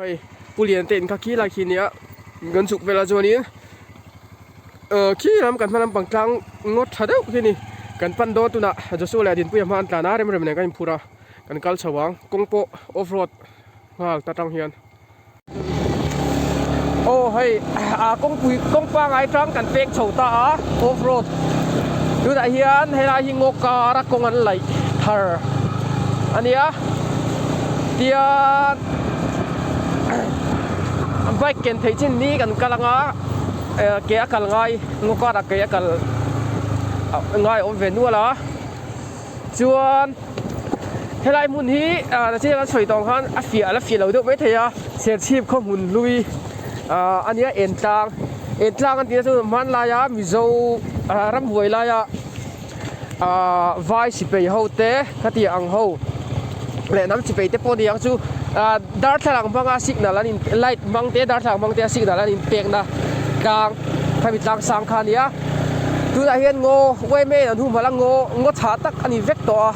Hei Pu Lian te in kha khi lai khi nia kan chhuk velah chuanin ahh khi lam kan hma lampang tlang ngawt tha deuh khi ni kan pan dawn tunah Joshua leh Dinpuia hma an tlan a rem rem nen kan inphur a kan kal chho ang kawng pawh off road nghal ta tang hian. Aw hei ah kawngpui kawng pangai tang kan peng chho ta a off road tunah hian helai hi ngaw kar a kawng an laih thar a nia tian bike ken theih chin ni kan kal anga eh ke a kal ngai ngaw karah ke a kal ngai a awm ve nual a. Chuan helai hmun hi ah nachin kan sawi tawh ang khan a fiah la fiah lo deuh maithei a Serchhip khaw hmun hlui ah a nia Entlang Entlang an tihna chu hmanlaia Mizo ah ramhuai laia ah vai sipai ho te khatiang ang ho leh hnam sipai te pawh a ni ang chu ah darthlalang hmanga signal an in light hmang te darthlalang hmang te a signal an inpekna tlang khami tlang sang kha a ni a. Tunah hian ngaw uaime in an humhalh a ngaw ngaw chhah tak a ni vek tawh a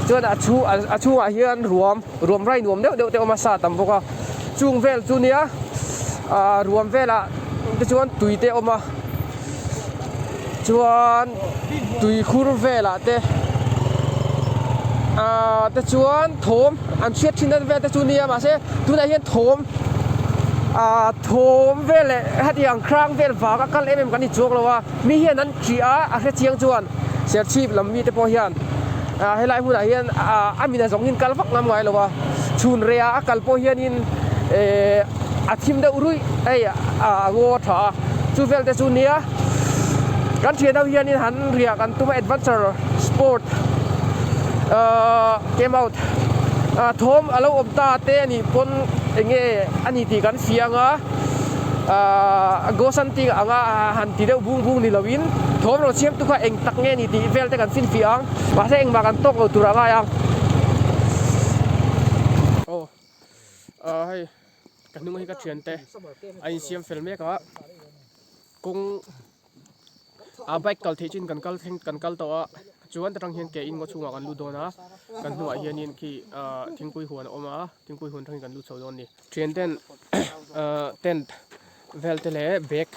chuan a chhu a chhungah hian ruam ruam rai nuam deuh deuh te a awm a sa tam bawk a chung vel chu nia ah ruam velah te chuan tui te a awm a chuan tui khur velah te ah te chuan thawm an hriat thin na vel te chu nia mahse tunah hian thawm ah thawm vel leh hetiang hrang vel vanga kal em em kan ni chuang lo a mi hian an ṭih a a hre chiang chuan Serchhip lam mite pawh hian ah helai hmunah hian ah a mina zawng hian kal vak ngam ngai lo a chhun rehah a kal pawh hianin ehh a thim deuh ruih hei ah a ngaw a tha a chu vel te chu nia kan thian ho hianin han riah kan tum a adventure sport ahh came out ah thawm a lo awm ta te a nih pawn eng nge a ni tih kan fiang a. Ahh Gosan tih anga han ti deuh bung bung ni loin thawm rawn siam tu kha eng tak nge ni tih vel te kan finfiah ang mahse engmah kan tawk lo tur a ngai ang. Aw ahh hei ka hnung hi ka thian te a insiam fel mek a kawng a bike kal theih chin kan kal thleng kan kal tawh a chuan ta tang hian ke in ngaw chhungah kan lut dawn a kan hnungah hianin khi ahh thingpui huan a awm a thingpui huan atangin kan lut chho dawn a ni. Thian ten tent vel te leh bag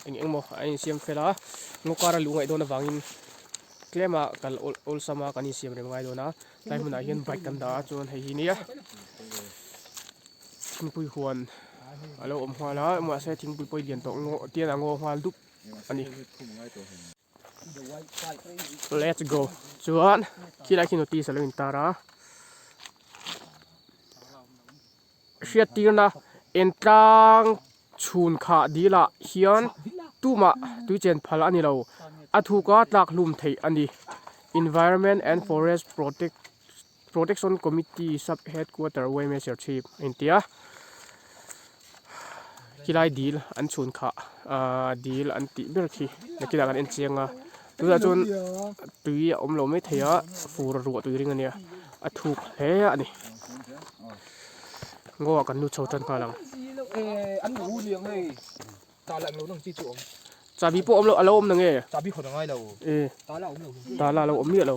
eng eng emaw a insiam fel a ngaw kar a luh ngaih dawn avangin tlem a kal awlsam a kan insiam rem ngai dawn a tlai hmunah hian bike kan dah a chuan hei hi nia thingpui huan a lo awm nghal a mahse thingpui pawh a lian tawh ngaw tian a ngaw nghal dup a ni. Let's go chuan khilai khi notice a lo intar a. Hriattirna Entlang chhun khah dilah hian tumah tuichen phal a ni lo. A thuka tlak hlum theih a ni. Environment and Forest Protection Committee Sub Headquarter yma Serchhip a inti a. Khilai dil an chhun khah ahh dil an tih ber khi nakinah kan en chiang a. Tunah chuan tui a awm lo mai thei a fur ruah tui ring a nia a thuk hle a ni. Ngaw ah kan lut chho tan nghal ang. Chabi pawh awm lo a lo awm na nge? Tala a lo awm miah lo.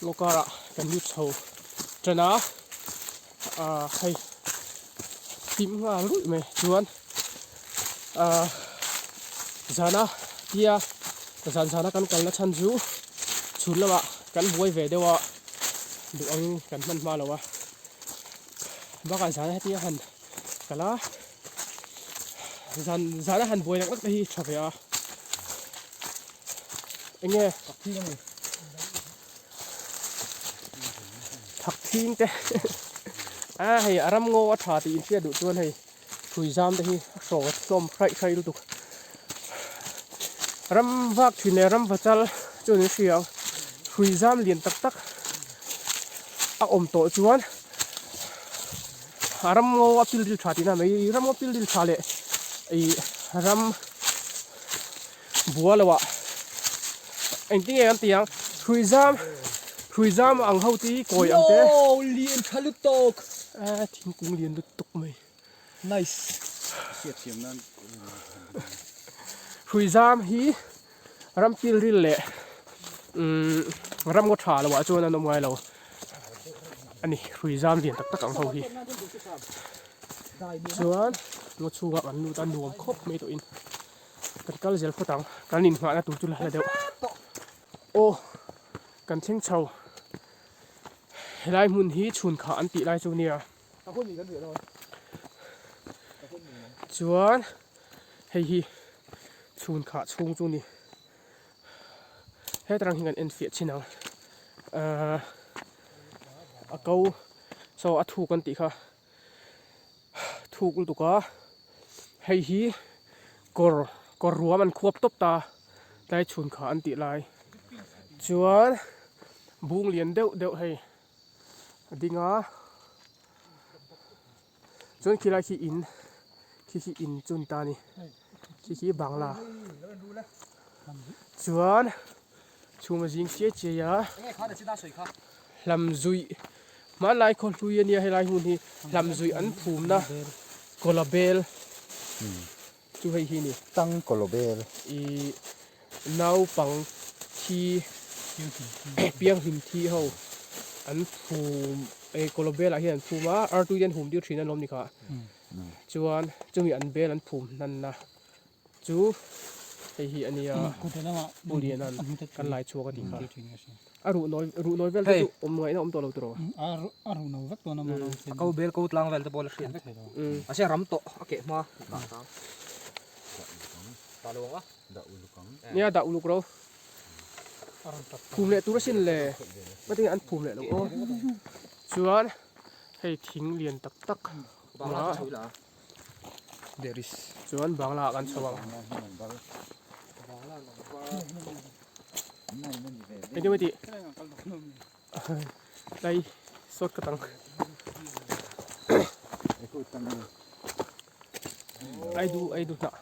Ngaw karah kan lut chho tan a ah hei hlim nghal ruih mai chuan ah zana tia zan zana kan kalna chhan chu chhun lamah kan buai ve deuh a duh angin kan hman hma lo a bakah zana hetia han kal a zan zana han buai tak tak te hi tha ve a. Enge thak thing te a hei a ram ngaw a tha tih inhriat duh chuan hei hrui zam te hi a hraw hlawm hraih hraih lutuk ram vak thin leh ram vachal chu an inhria ang hrui zam lian tak tak a awm tawh chuan a ram ngaw a pil dil tha tihna mai ram ngaw pil dil tha leh ih ram. Bua lo ah engtin nge kan ti ang hrui zam hrui zam ang ho te hi kawi ang te Yo lian tha lutuk eh thingkung lian lutuk mai nice hrui zam hi. Ram pilril leh umm ram ngaw tha lo ah chuan an awm ngai lo a ni hrui zam lian tak tak ang ho hi chuan ngaw chhungah kan lut a nuam khawp mai tawhin kan kal zel phawt ang kan inhnghahna tur chu la hla deuh aw kan thleng chho helai hmun hi chhun khah an tih lai chu nia chuan hei hi chhun khah chhung chu ni hetarang hi kan en fiah chin ang ahh a ko saw a thuk an tih kha thuk lutuk a hei hi kawr kawr ruam an khuap tawp ta tlai chhun khah an tih lai chuan bung lian deuh deuh hei a ding a chuan khilai khi in khi khi in chu ni ta a ni khi khi bangla chuan chhum a zing chiai chiai a hlam zuih hmanlai khaw hlui ania helai hmun hi hlam zuih an phumna kawla bel chu hei hi a ni. Tang kawla bel. Ih naupang thi pianghlim thi ho an phum eh kawla bel ah hian an phum a artui te an hum tir thin a lawm ni kha chuan chumi an bel an phum hnan na chu hei hi a nia Pu Liana'n kan lai chhuak a tih kha a ruh nawi ruh nawi vel te chu awm ngaihna awm tawh lo tiraw a ruh no vek dawn a maw a ko bel ko tlang vel te pawh la hriat vek a sia ram tawh a keh hma dah lo ang a dah uluk ang nia dah uluk ro phum leh tur asin le hmatinge an phum leh lo aw chuan hei thing lian tak tak a. There is. Chuan bangla ah kan chho ang. Engtin maw tih? Tlai sawt ka tang. Ai du ai du hnah.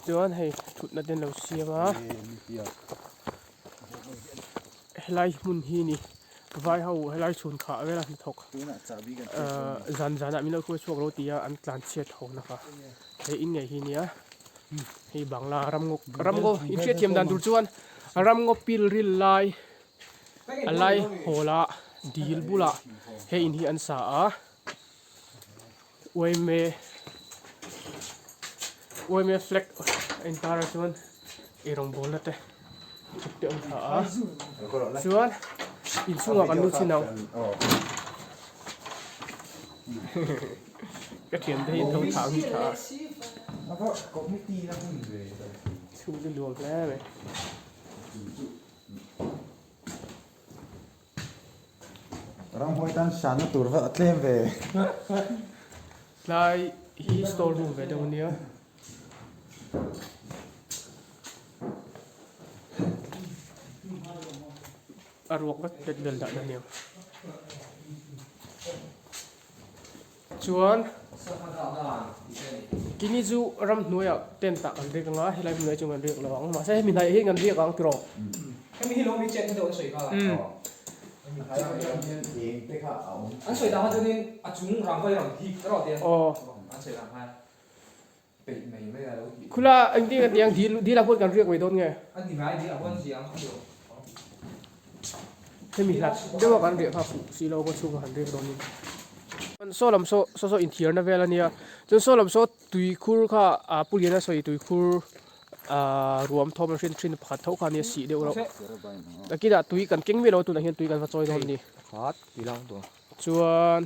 Chuan hei thutna te an lo siam a. Helai hmun hi ni vai ho helai chhun khah vela hnathawk ahh zan zanah min lo hruai chhuak lo tia an tlan chhiat ho na kha he in ngei hi nia hei bangla ramngaw ramngaw inhriatthiam dan tur chuan ramngaw pil ril lai a lai hawl ah dil bulah he in hi an sa a uaime uaime flag a intar a chuan eirawngbawl na te thuk te a awm thla a chuan inchhungah kan lut chin ang ka thian te hi an tho thla ang hi tha a chhung chu nuam hle mai. Ramhuai tan sanna tur va a tlem ve. Tlai hi store room ve deuh ania. A ruak vek vek vel dah na nia. Chuan kini chu ramhnuaiah tent ah kan riak anga helai hmunah hi chuan kan riak lo ang mahse hemi hnaih hi kan riak ang tiraw. Hemi hi lo mi chet na deuh an sawi kha. An sawi dan kha chuanin a chung rangva hi a rawn hik erawh te an sawi dan khan peih mai mai a lo tih. Khula engtin nge tiang dil dil ah khuan kan riak mai dawn nge? A ni ngai dil ah khuan ziang a ni lo. Hemi hlat deuh a kan riah kha fuh si lo khaw chhungah han riak dawn in. Saw lam saw saw saw inthiarna vel a nia chuan saw lam saw tuikhur kha ah Pu Liana sawi tuikhur ah ruam thawm a hriat thin pakhat tho kha a nia sih deuh reuh. Takinah tui kan keng miah lo a tunah hian tui kan va chawi dawn a ni. Chuan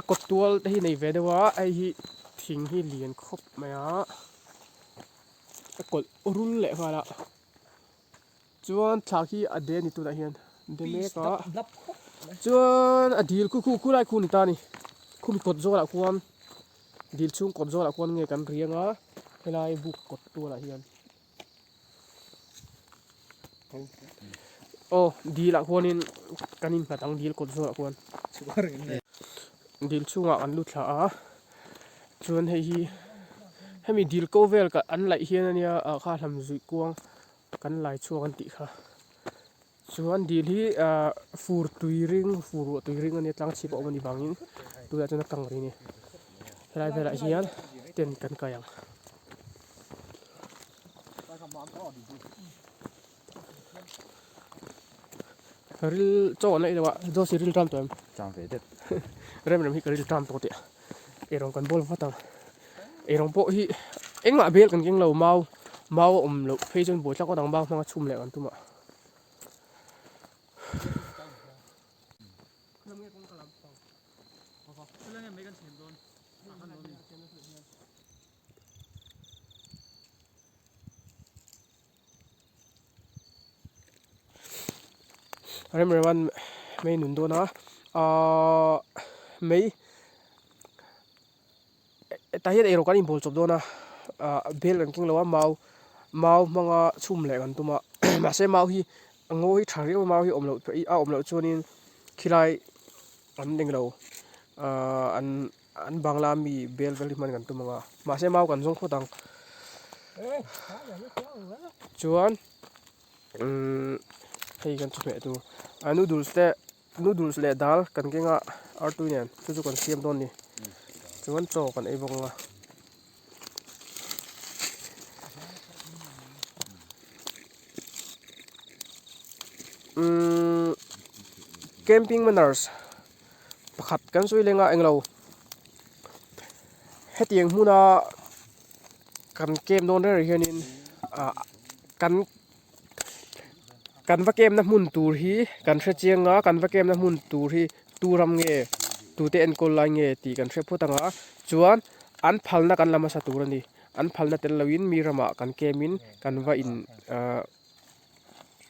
a kawt tual te hi nei ve deuh a hei hi thing hi lian khawp mai a a kawlh rul leh nghal a chuan thla khi a de a ni tunah hian de mek a chuan a dil khu khu khulai khu a ni ta a ni khumi kawt zawlah khuan dil chhung kawt zawlah khuan nge kan riang a helai buk kawt tualah hian. Aw dil ah khuanin kan innghat ang dil kawt zawhah khuan dil chhungah kan lut thla a chuan hei hi hemi dil ko vel kah an laih hian ania ah kha hlam zuih kuang kan lai chhuak an tih kha chuan dil hi ah fur tui ring fur ruah tui ring ania tlang chhip a awm anih vangin tunah chuan a kang rih a ni helai velah hian tent kan kai ang. Ril chaw an la ei lo a, Josh i ril ṭam tawh em? Ṭam ve det. Rem rem hi ka ril ṭam tawh tih a, eirawng kan bawl vat ang. Eirawng pawh hi engmah bel kan keng lo, mau mau a awm loh phei chuan buaithlak ngawt ang, mau hmanga chhum leh kan tum a. Rem rem an mei nun dawn a ahh mei tah hian eirawng kan inbawl chawp dawn a ah bel kan keng lo a mau mau hmanga chhum leh kan tum a mahse mau hi a ngaw hi tha riau a mau hi awm loh a awm loh chuanin khilai an englo ahh an An bangla mi bel vel hi hman kan tum ang a, mahse mau kan zawng phawt ang. Chuan umm hei kan chawhmeh tur a noodles te noodles leh dal kan keng a artui nen chu chu kan siam dawn a ni. Chuan chaw kan ei bawk ang a. Umm camping manners. Pakhat kan sawi leng a englo hetiang hmuna kan camp dawn reng reng hianin ah kan kan va camp na hmun tur hi kan hre chiang a kan va camp na hmun tur hi tu ram nge tute enkawl lai nge tih kan hre phawt ang a chuan an phalna kan la hmasa tur a ni an phalna tel loin mi ramah kan camp in kan va in ah.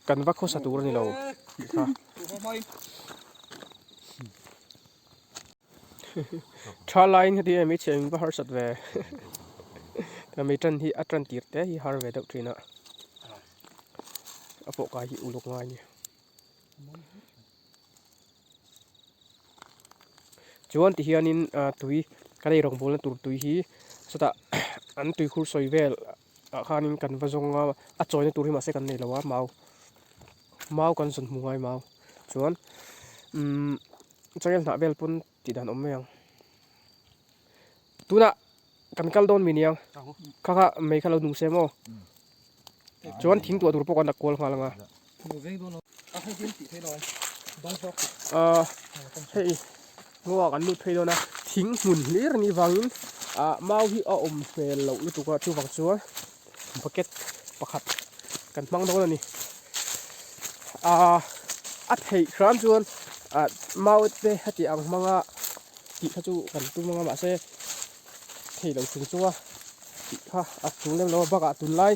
Kan va khawsa tur a ni lo tih kha. Tha laiin heti em i chhiah in va harsat ve. Ta mi tan hi a tan tir te hi har ve deuh thin a. A pawh kai hi uluk ngai a ni. Chuan ti hianin tui kan ei rawngbawlna tur tui hi chutah an tuikhur sawi vel ah khanin kan va zawng a a chawina tur hi mahse kan nei lo a mau mau kan zawn hmu ngai mau chuan umm changel hnah vel pawn tih dan awm mai ang tunah kan kal dawn mi niang kha kha mei kha lo nung se maw chuan thing tuah tur pawh kan la kual nghal ang a ahh hei ngaw ah kan lut phei dawn a thing hmun hlir a nih vangin ah mau hi a awm hmel loh lutuk a chuvang chuan bucket pakhat kan hmang dawn a ni ahh a theih hram chuan ah mau te heti ang hmanga tih kha chu kan tum anga mahse thei lo chung chunga tih kha a tul lem lo a bakah tunlai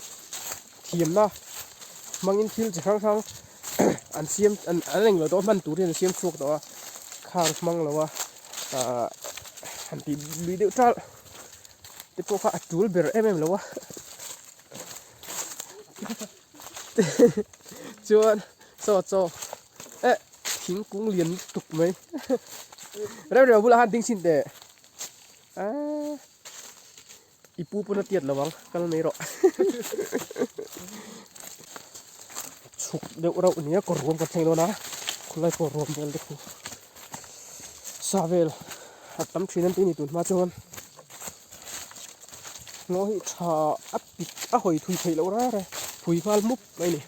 thiamna hmangin thil chi hrang hrang an siam an an englo tawh a hman tur hian an siam chhuak tawh a khang hmang lo a ahh han tih lui deuh ṭalh te pawh kha a tul ber em em lo a chuan chaw chaw eh thingkung lian lutuk mai reu reu bulah khan ding chhin teh aaa. I pu pawn a tiat lo ang, kal mai rawh. Chhuk deuh rauh nia kawr ruam kan thleng dawn a, khawlai pawh ruam vel te khu sa vel a tam thin an tih a ni tun hma chuan ngaw hi tha a pik a hawi thui theih loh reng reng phui nghal mup mai a ni.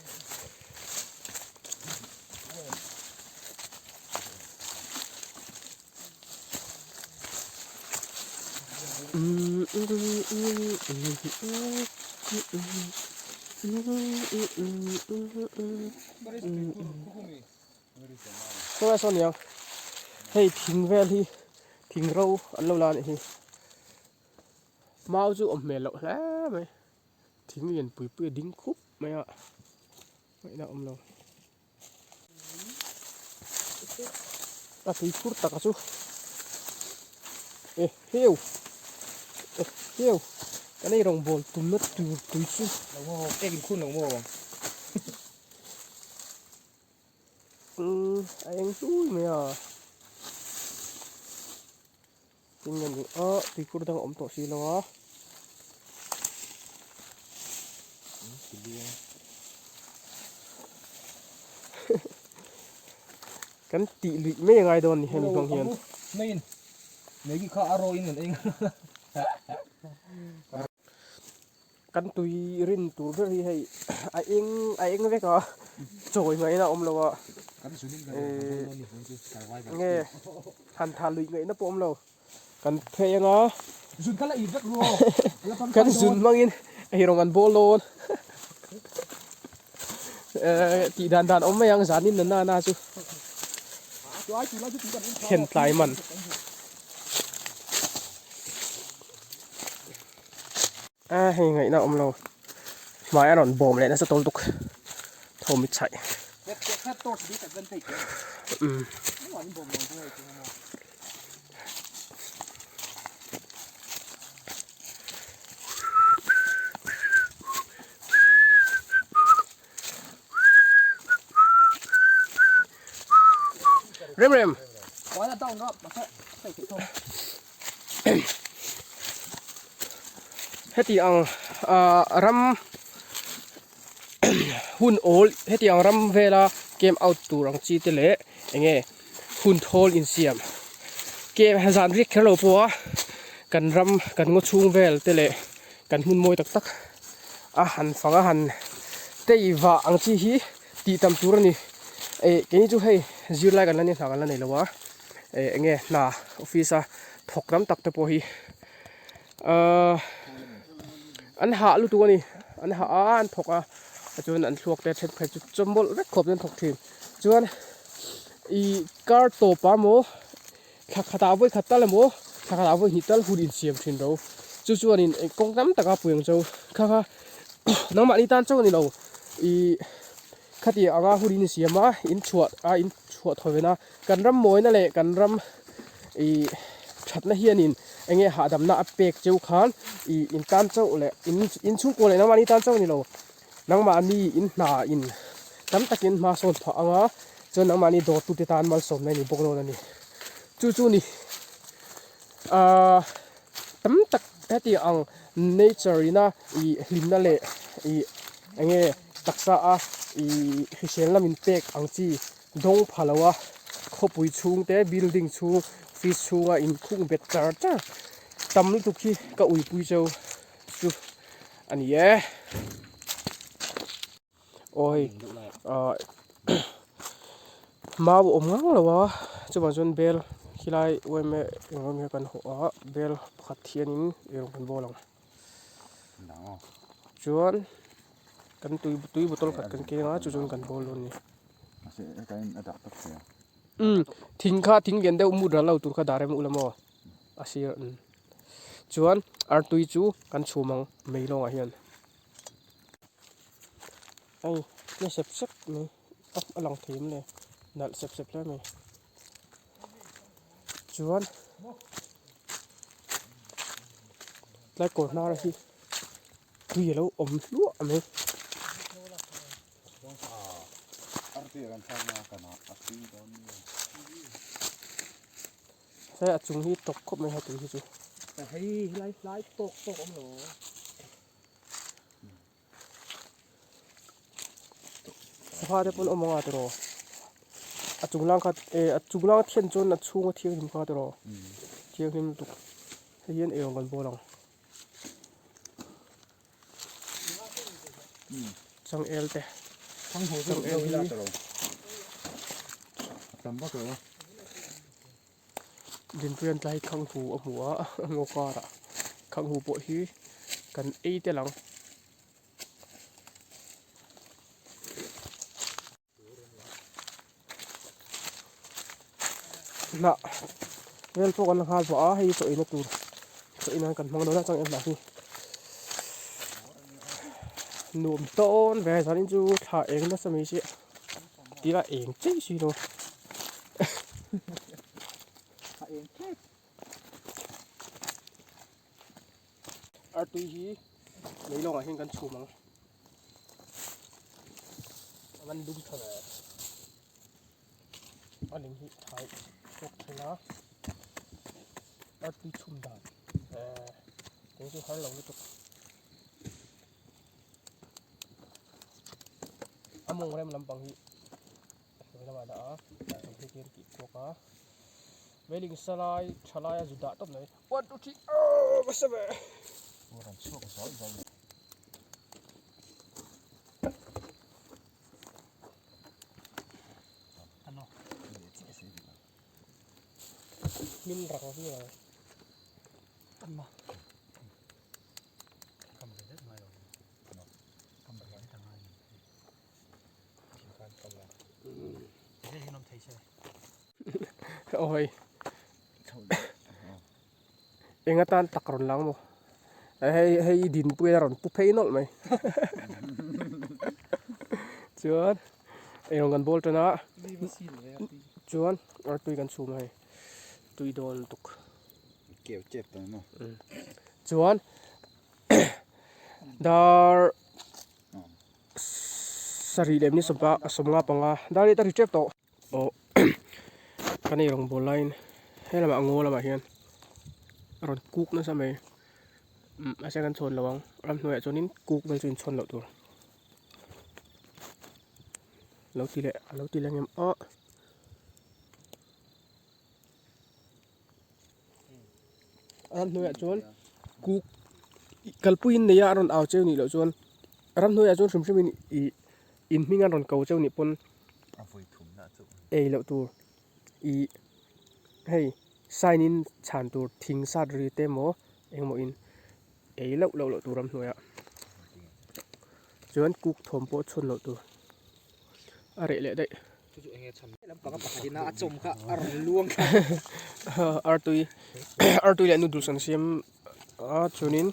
Saw saw niang hei thing vel hi thing ro an lo la a nih hi mau chu awm hmel loh hle mai thing lian pui pui a ding khup mai a ngaihna a awm lo. A tui phur tak a chu e heu e heu kan ei rawngbawl tumna tur tui chu lo maw ek in khun lo maw umm a eng hlui mai a tin a ni a tui phur dang a awm tawh si lo a. Kan tih luih mai a ngai dawn ni hemi hmang hian. Main Maggie kha a rawin kan ei. Kan tui rin tur ber hi hei a eng a eng vek a chawi ngaihna a awm lo a ehh nge han tha luih ngaihna pawh a awm lo kan phei anga kan zun hmangin hei rawng an bawl dawn ehh tih dan dan awm mai ang zanin na na na chu thlen tlai man. A hei ngaihna awm lo hmai a rawn bawm leh nasa tawl tuk thawm i chhaih umm rem rem Heti ang ah ram hun awl heti ang ram vela camp out tur ang chi te leh enge hun thawl insiam camp zan riak kher lo pawh a kan ram kan ngaw chhung vel te leh kan hmun mawi tak tak a han fang a han tei vah ang chi hi tih tam tur a ni eh keini chu hei zirlai kan la ni hna kan la nei lo a. eh enge hna office a thawk tam tak te pawh hi ahh an hah lutuk a ni an hah a an thawk a chuan an thluak te thenkhat chu chawmawlh vek khawp in an thawk thin chuan ih kar tawp ah maw thla khatah vawi khat tal emaw thla khatah vawi hnih tal hun insiam thin ro chu chuanin kawng tam taka pui ang chu kha kha nangmahni tan chauh a ni lo ih. Khati anga hun in siam a, in chhuah a in chhuah thaw ven a, kan ram mawina leh kan ram ih thatna hianin eng nge hahdamna a pek cheu khan ih in tan chauh leh in in chhungkua leh nangmahni tan chauh a ni lo, nangmahni in hna in tam takin hma sawn phah anga chuan nangmahni dawrtute tan malsawmna in bawk dawn a ni. Chu chu ni ahh tam tak heti ang nature ina ih hlimna leh ih eng nge. Taksa a ih hrisel na min pek ang chi dawng pha lo a khawpui chhung te building chhung office chhunga inkhung bet char char tam lutuk hi ka uipui cheu chu a ni e. Aw hei ah mau a awm ngang lo a chuvang chuan bel khilai yma eng rawng hi kan hawh a bel pakhat hianin eirawng kan bawl ang. Chuan kan tui tui bottle khat kan keng a chu chuan kan bawl dawn a ni. Umm thing kha thing lian deuh mut ral lo tur kha dah rem ula maw a sir umm chuan artui chu kan chhum ang mei lawngah hian hei tle sep sep mai a lang thei em le nalh sep sep hle mai chuan. Tlai kawr hnar hi tui alo awm hluah mai. Hei a chung hi tawp khawp mai ha tui hi chu. Hei helai hlai tawk tawk awm lo. Sangha te pawn awm anga tiraw a chung lang kha eh a chung lang a thian chuan a chhung a thianghlim kha tiraw thianghlim lutuk hei hian eirawng kan bawl ang changel te changel hi Dinpuian tlai khanghu a hmu a ngaw karah khanghu pawh hi kan ei tel ang. Hnah vel pawh kan la nghal vah a hei chaw eina tur chaw ei nan kan hmang dawn a chang em hnah hi nuam tawn ve zanin chu thla eng nasa mai si tila eng chei si lo. Artui hi lei lawngah hian kan chhum ang a van dum tha ve a ling hi thai chhuak thin a artui chhum dan eh kei chu har lo lutuk. A mawng rem lampang hi a hnuai lamah a dah a chung hi hian tih kuak a meiling salai tha lai a zu dah tawp mai one two three aaa va sa ve. hmin rang viau ang. Aw hei eng atan tak rawn lang maw hei hei i dinpui a rawn pu phei nawlh mai chuan eirawng kan bawl tan a chuan artui kan chhum a hei tui dawn lutuk. Keu chep tawh maw chuan dar sarih leh ni sawmpa sawmnga panga dar hi ta ri tep tawh aw kan ei rawng bawl laiin he lamah ngaw lamah hian a rawn kuk nasa mai umm mahse kan chhawn lo ang ramhnuaiah chuanin kuk vel chu inchhawn loh tur lo ti leh a lo ti leh ang em aw. Ramhnuaiah chuan kuk kalpuiin nei a a rawn au cheu nih loh chuan ramhnuaiah chuan hrim hrimin ih in hming a rawn ko cheu nih pawn ei loh tur ih hei sign in chhan tur thing sat ri te emaw engemaw in ei loh loh loh tur ramhnuaiah chuan kuk thawm pawh chhun loh tur a reh leh daih. Chu chu enge chhan lampang pakhat ina a chawm kha a rawn luang thla artui artui leh noodles an siam a chuanin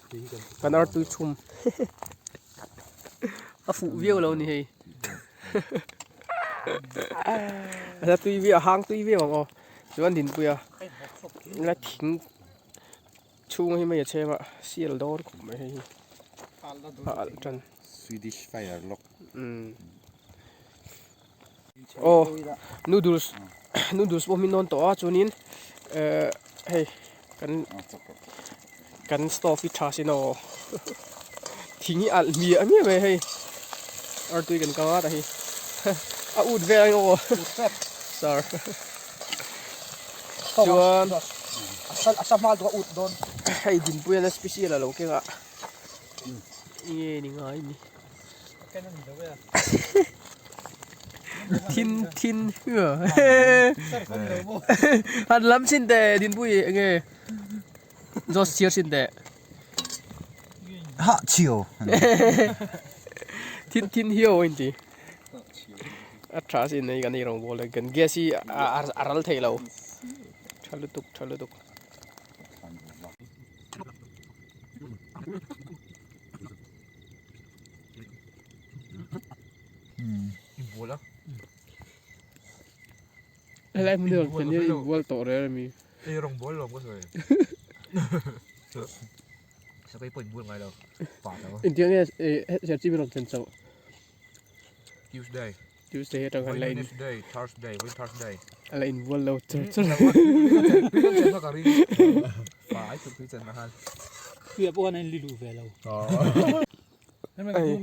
kan artui chhum a fuh viau lo ni hei a tui viau a hang tui viau ang aw chuan dinpui a la thing chhung hi hmeichhe chheng a sial dawn khawp mai hei hi a alh tan Swedish fire log umm. Aw noodles noodles pawh hmin dawn tawh a chuanin ehh hei kan kan stove hi tha sin aw thing hi alh hmiah hmiah mai hei artui kan kang a tah hi a ut vel ang aw sir chuan hei dinpui a special a lo keng a nge ni ngai ni. Thin thin han lam chin teh Dinpui enge Josh chhiar chin teh Ha chhiu Thin thin hiau a inti a tha sin hei kan ei rawngbawl hi kan gas hi a ral thei lo tha lutuk tha lutuk. Helai hmun hi rawn thlen hian inbual tawh rel ami. Ei rawng bual lo ka sawi. Sakei pawh inbual ngai lo. Pa tho. Engtiang nge Serchhip hi rawn thlen chauh? Tuesday. Tuesday atang khan la in. Wednesday, Thursday, Wednesday, Thursday. A la inbual lo char char. Ka ring. Pa ai tuk tui chen na han. Tuia pawh khan a inli luh ve lo. Hei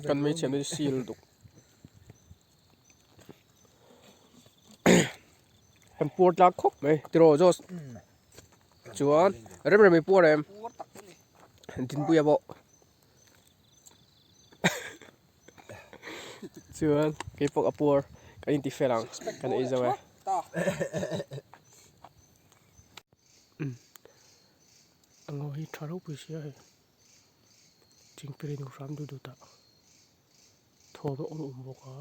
kan hmeichhe hi seal duk. Kan puar tlak khawp mai tiraw Josh. Chuan rem rem i puar em? Dinpuia pawh. Chuan keipawh a puar kan inti fel ang kan ei zo e. A ngaw hi tha ropui sia hei chingpirin hram duh duh tah thawm a awm awm bawk a.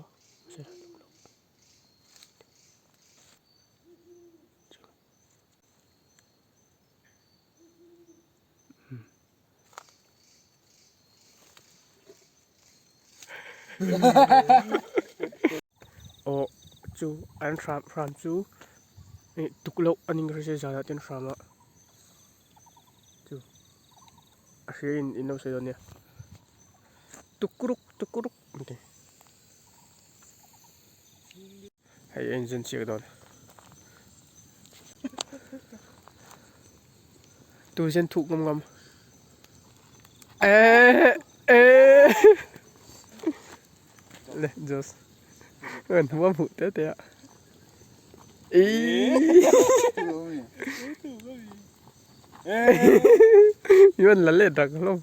Aw chu an hram hram chu ih tuk loh a ning hre zanah te an hram a chu a hria in in lo sawi dawn nia tukuruk tukuruk an ti hei a inzun chiak dawn tuizen thuk ngam ngam eh eh le jos an huam huh te te a yuan la let rak hlawm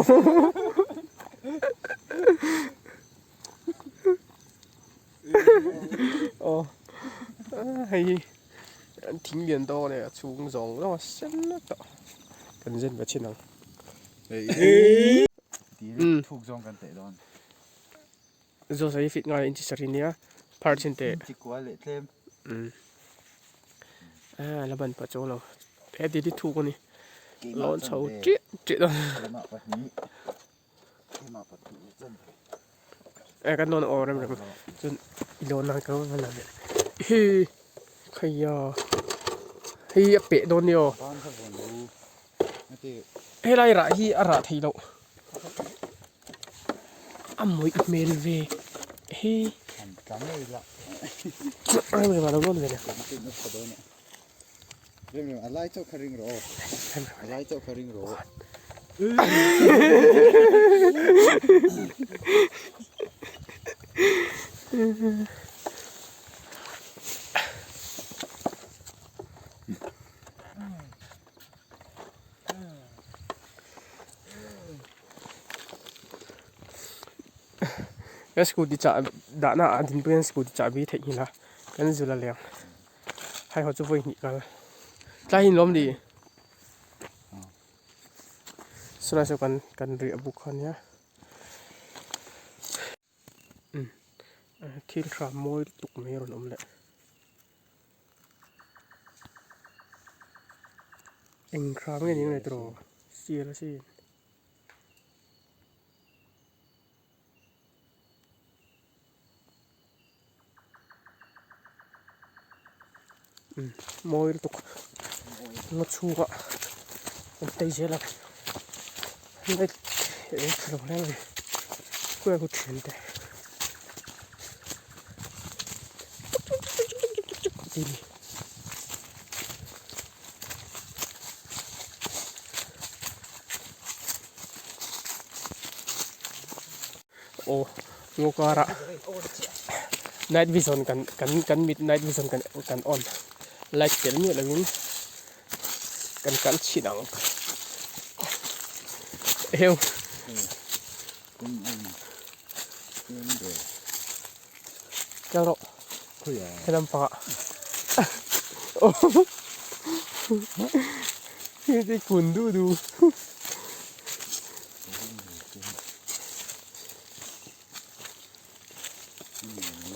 Aw hei hi thing lian dawk a ni a chhung zawng zawng a sen vek tawh kan zen ve chhin ang. Thuk zawng kan teh dawn. Zawsa hi fit ngai inchi sarih nia phar chhin teh. Inchi kual leh tlem. A la ban pah chuang lo he ti hi thuk a ni lawn chho ṭiah ṭiah dawn. Keimah pahnih keimah pahnih chan ve. E kan lawn aw rem rem chuan i lawn nan ka va la ve hi khaiya hei a peh dawn nia aw. Ban kha vawn lo Helai rah hi a rah theih loh a mawih hmel ve hi Kan scooty chah dahna ah din pawhin scooty chahbi theihnghilh a kan zul a leng hai haw chu vawi hnih kal tlai hi lawm ni saw lai saw kan kan riah buk kha ania thil hram mawi lutuk mai a rawn awm leh. Eng hram nge ning leh tawh sial a sin umm mawi lutuk ngaw chhungah an tei zel a light eng tha lo hle mai khuai ho thian te. Aw ngaw karah night vision kan kan kan mit night vision kan kan on light tel miah lovin kan kal chhin ang heu. Kal rawh helam pangah hei kun du du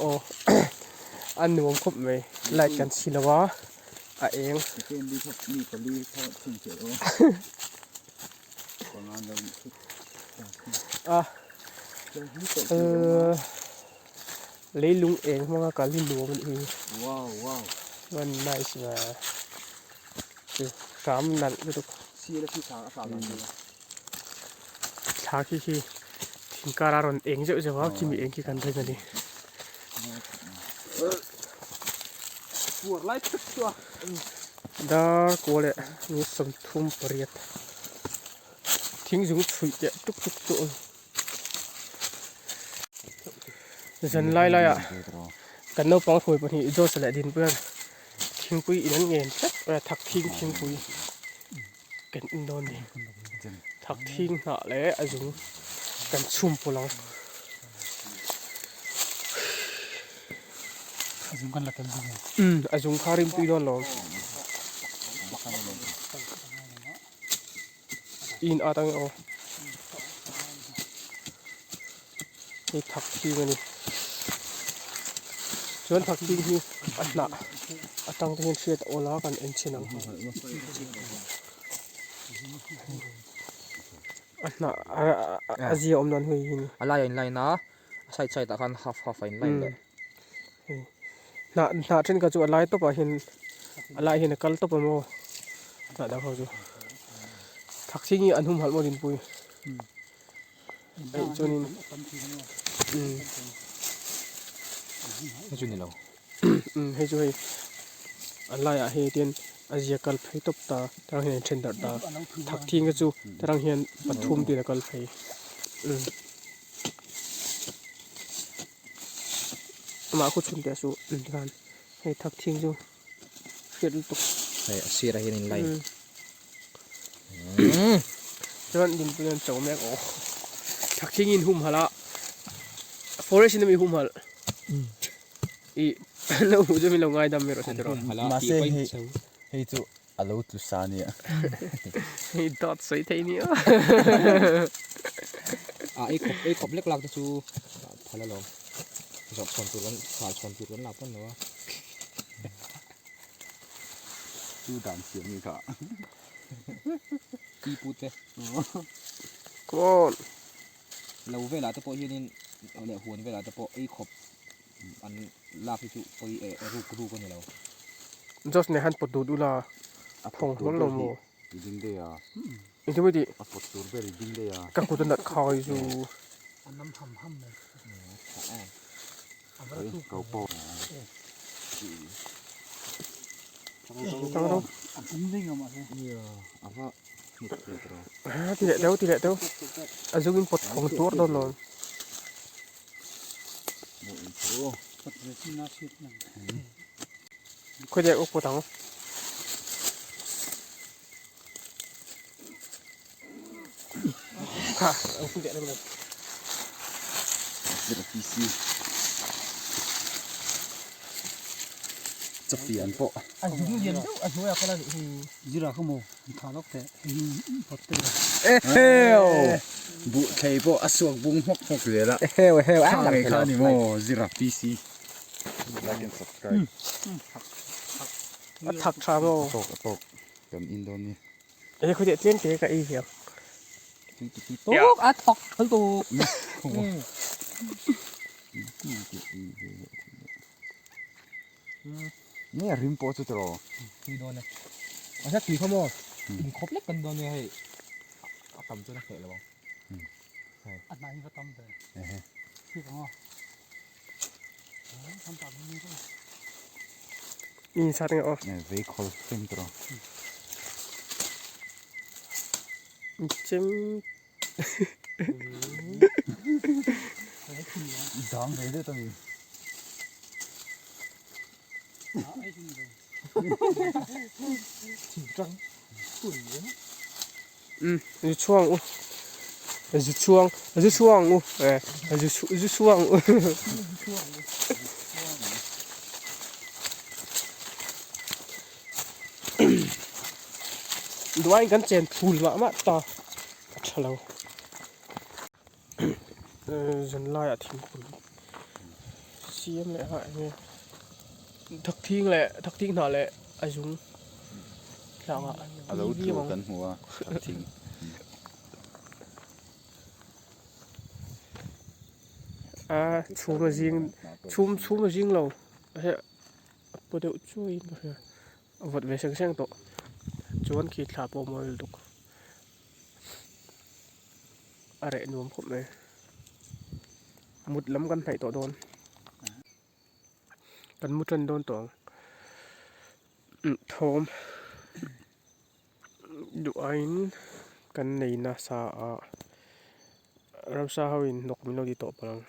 aw a nuam khawp mai light kan chhi lo a a eng. A leilung eng hmanga kal hi nuam a nih hi chuan nice ve chu hram nalh lutuk thla khi khi thing kara rawn eng zeuh zeuh a khimi eng khi kan ring a ni. Dar kual leh ni 38 thing zung chhuih teh tuk tuk chu a awm. Zan lai laiah kan naupang hruai pahnih Josh leh Dinpuia'n thingpui in an ngen tlat mai a, thak thing thingpui kan in dawn a ni. Thak thing hnah leh a zung kan chhum pawlh ang. A zung kan la tel bik em? Umm a zung kha rim pui dawn lo. In at ang e aw. Hei thak thing a ni. Chuan thak thing hi a hnah atang te hian hriat a awl a kan en chhin ang. A hnah a zia awm dan hei hi ni. A lai a in line a. A side side ah khan half half a in line leh. Hnah hnah thenkhat chu a lai tawpah hian a lai hian a kal tawp a maw hnah dang ho chu thak chhing hi an humhalh maw dinpui hei chuanin umm hei chu ni lo umm hei chu hei a laiah hei tian a zia kal phei tawp ta tarang hian a then darh ta thak thing te chu tarang hian pathum tiin a kal phei umm. Amah khu chhun teh suh tikhan hei thak thing chu hriat lutuk. Hei a sirah hian in line. Chuan dinpui an cho mek aw. Thakthing in humhalh a forest in ami humhalh i an lo hmuh chu min lo ngaidam mai rawh se tiraw. Mahse hei hei chu a lo tlu sa nia. Hei dawt sawi thei nia. A ei khawp ei khawp lek lak te chu phal alawm. Zawrh chhawn tur kan khal chhawn tur kan lak pawn lo a. Chu dan siam ni kha. Pi pu te. Come on. Lo velah te pawh hianin leh huan velah te pawh ei khawp an lak hi chu pawi eh ruk ruk a ni lo. Jos nen han pawt dut ula a phawng hlawl lo maw? I ding daih a. Engtin maw i tih? A pawt tur ber i ding daih a. Ka kut a nat khai chu. A nam ham ham mai. Kau pawh. Ti leh deuh ti leh deuh a zungin pawt khawng tuar dawn lo. Khawi leh pawt ang. Ha ang pui leh dawn lo. Chapian pawh. A zung lian deuh a hnuaiah kal a nih hi. Zira kha maw an tha lawk teh hei hi phawt te la. Eheu! Buh thlei pawh a suak bung hmawk hmawk zel a. Eheu eheu a lang thei lo. Ni maw Zira PC. Like and subscribe. A thak tha maw. A tawk a tawk kan in dawn ni. Ê khaw teh tlem te ka ei hiang. Tuk a thawk thal tuk. Nge a rim pawh chu tiraw? Tui dawn e. A hla tui kha maw? In khawp lek kan dawn nia hei. A tam chuan a hneh lo ang. A hnai hi va tam ve. Thik ang aw. Tam tak ni chu. In sat nge aw. Vei khawl chem tiraw? Chem. Dang ve det ani. Zu chhuang u zu chhuang zu chhuang u eh zu zu chhuang u duain kan chen phul mah mah ta a tha lo zanlaiah thingpui siam leh a enge thakthing leh thakthing hnah leh a zung tlangah a lo tlu kan hmu a thakthing a chhum a zing chhum chhum a zing lo he a paw deuh chuaiin ka hria a vawt ve seng seng tawh chuan khi thla pawh a mawi lutuk. A reh nuam khawp mai mut lam kan hnaih tawh dawn kan mu tan dawn tawh ang thawm duh aiin kan nei nasa a ramsa ho in hnawk min lo ti tawh palh ang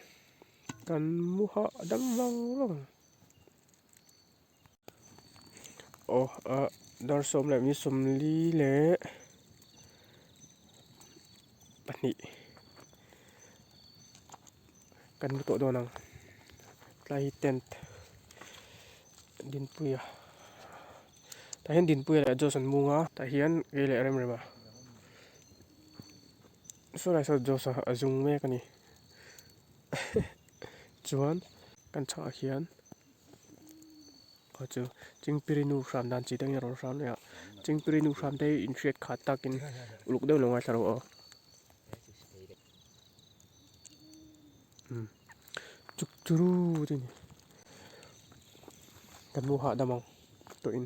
kan mu hah dam vang vang. Aw ah dar 12:42 kan hmu tawh dawn ang tlai hi tent Dinpuia tah hian Dinpuia leh Josh an mung a tah hian kei leh Remrema saw lai saw Josh a zung mek a ni chuan kan chhakah hian. Khaw chu Chingpiri nu hram dan chi te ang in a rawn hram leh a Chingpiri nu hram te hi inhriat khat takin uluk deuh lo ngaithla rawh aw umm chuk churu te ni kan nu hahdam ang tawh in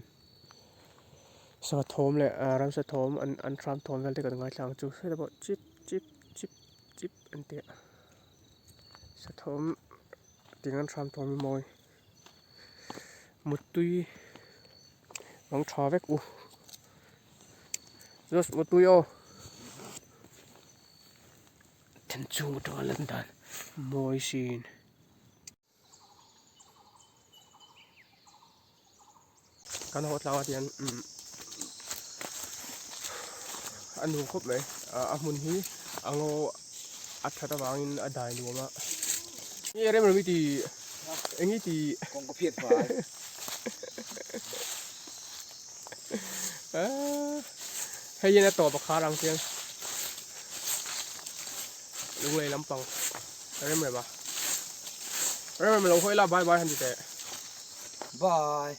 sangha thawm leh ah ramsa thawm an an hram thawm vel te kan ngaithla ang chu hre pawh chip chip chip chip an ti a sathawm ting an hram thawm hi mawi. Muttui mang tha vek u just muttui aw then chung atanga lan dan mawi sin kan haw tlang ah hian umm. A nuam khawp mai. A hmun hi a ngaw a that avangin a dai nuam a. Nge rem rem i ti eng i ti. Kawng ka phiat fai. Hei hian a tawp a khar ang chiang. Lunglei lampang rem rem a. Rem rem lo hawi la bye bye han ti teh. Bye.